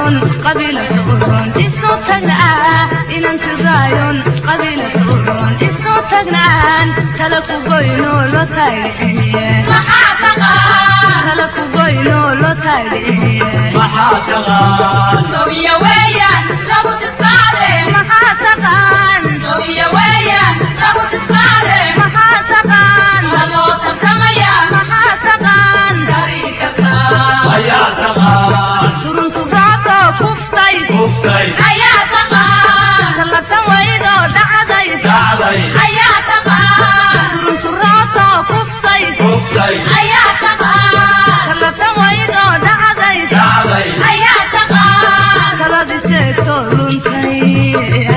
Tiraayon qabiilka uron isu tagnaa, inan tiraayon qabiilka uron isu tagnaan, tala ku goyno loo taagiciye. Maxaa taqaan? Tala ku goyno loo taagiciye. Maxaa taqaan? Tobiya weeyaan lagu tisqaade. Maxaa taqaan? Tobiya weeyaan lagu tisqaade. Maxaa taqaan? Ma loo tartamayaa? Maxaa taqaan? Tari kartaa. Ayaa taqaan. Turuntu raacoo kuftay. Kuftay. Ayaa taqaan. Tallabsan waydoo dhacday. Dhacday. Ayaa taqaan. Turuntu raacoo kuftay. Kuftay. Ayaa taqaan. Tallabsan waydoo dhacday. Dhacday. Ayaa taqaan. Taladi seegtoo luntay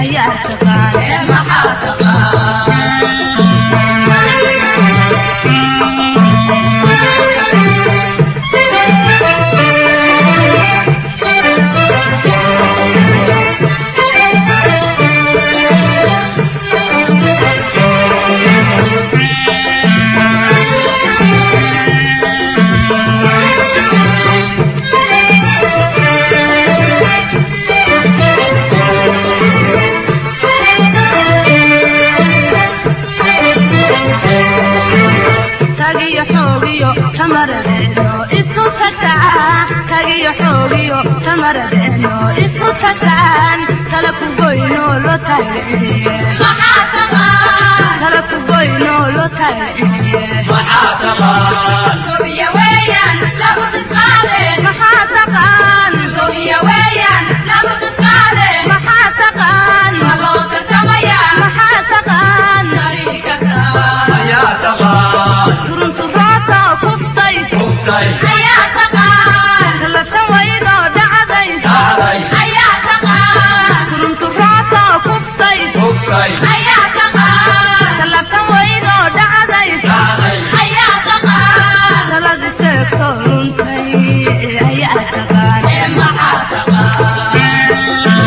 ayaa taqaan. Ee maxaa taqaan? Tagiyo xoogiyo tamaradeeno isu tagtaa, tagiyo xoogiyo tamaradeeno isu tagtaan, tala ku goyno loo taagiciye. Maxaa taqaan? Tala ku goyno loo taagiciye. Maxaa taqaan? Tobiya weeyaan lagu tisqaade. Maxaa taqaan? Tobiya weeyaan lagu tisqaade. Maxaa taqaan? Ma loo tartamayaa? Maxaa taqaan? Tari kartaa. Ayaa taqaan. Turuntu raacoo kuftay. Kuftay. Ayaa taqaan. Tallabsan waydoo dhacday. Dhacday. Ayaa taqaan. Turuntu raacoo kuftay. Kuftay. Ayaa taqaan. Tallabsan waydoo dhacday. Dhacday. Ayaa taqaan. Taladi seegtoo luntay ayaa taqaan. Ee maxaa taqaan?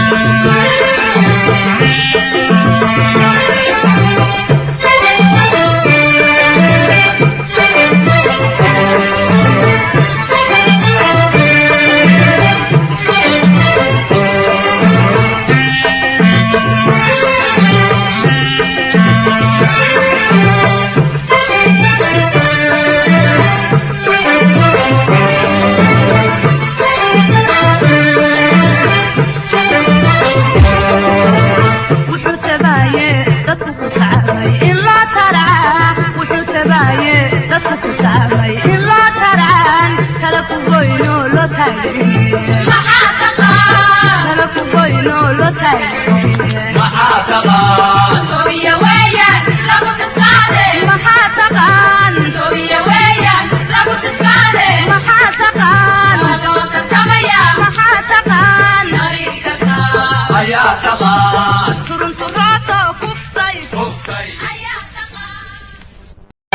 Wuxuu tabaaye dadku ku tacamay in loo tarcaa, wuxuu tabaaye dadku ku tacamay in loo tarcaan, tala ku goyno loo taagiciye. Maxaa taqaan? Tala ku goyno loo taagiciye. Maxaa taqaan? Tobiya weeyaan lagu tisqaade. Maxaa taqaan? Tobiya weeyaan lagu tisqaade. Maxaa taqaan? Ma loo tartamayaa? Maxaa taqaan? Tari kartaa. Ayaa taqaan. Turuntu raacoo kuftay. Kuftay. Ayaa taqaan.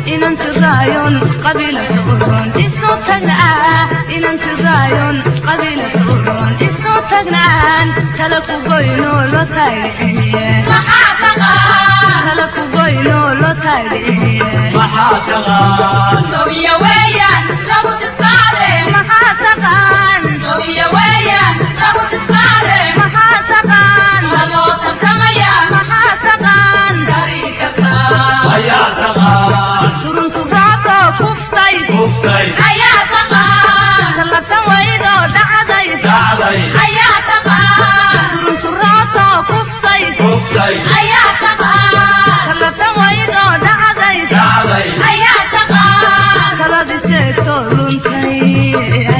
Inan tiraayon qabiilka uron isu tagnaa, inan tiraayon qabiilka uron isu tagnaan, tala ku goyno loo taagiciye. Maxaa taqaan? Tala ku goyno loo taagiciye. Maxaa taqaan? Tobiya weeyaan lagu tisqaade. Maxaa taqaan? Tobiya weeyaan lagu tisqaade. Maxaa taqaan? Ma loo tartamayaa? Maxaa taqaan? Tari kartaa. Ayaa taqaan. Turuntu raacoo kuftay. Kuftay. Ayaa taqaan. Tallabsan waydoo dhacday. Dhacday. Ayaa taqaan. Turuntu raacoo kuftay. Kuftay. Ayaa taqaan. Tallabsan waydoo dhacday. Dhacday. Ayaa taqaan. Taladi seegtoo luntay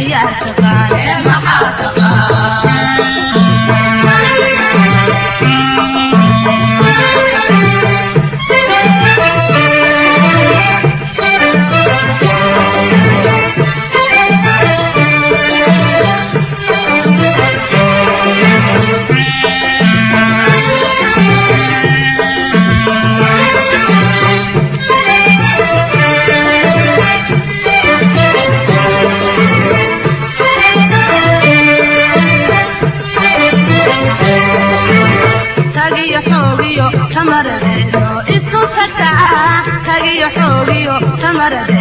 ayaa taqaan. Ee maxaa taqaan? Tamaradeeno isu tagtaa, tagiyo xoogiyo tamarade.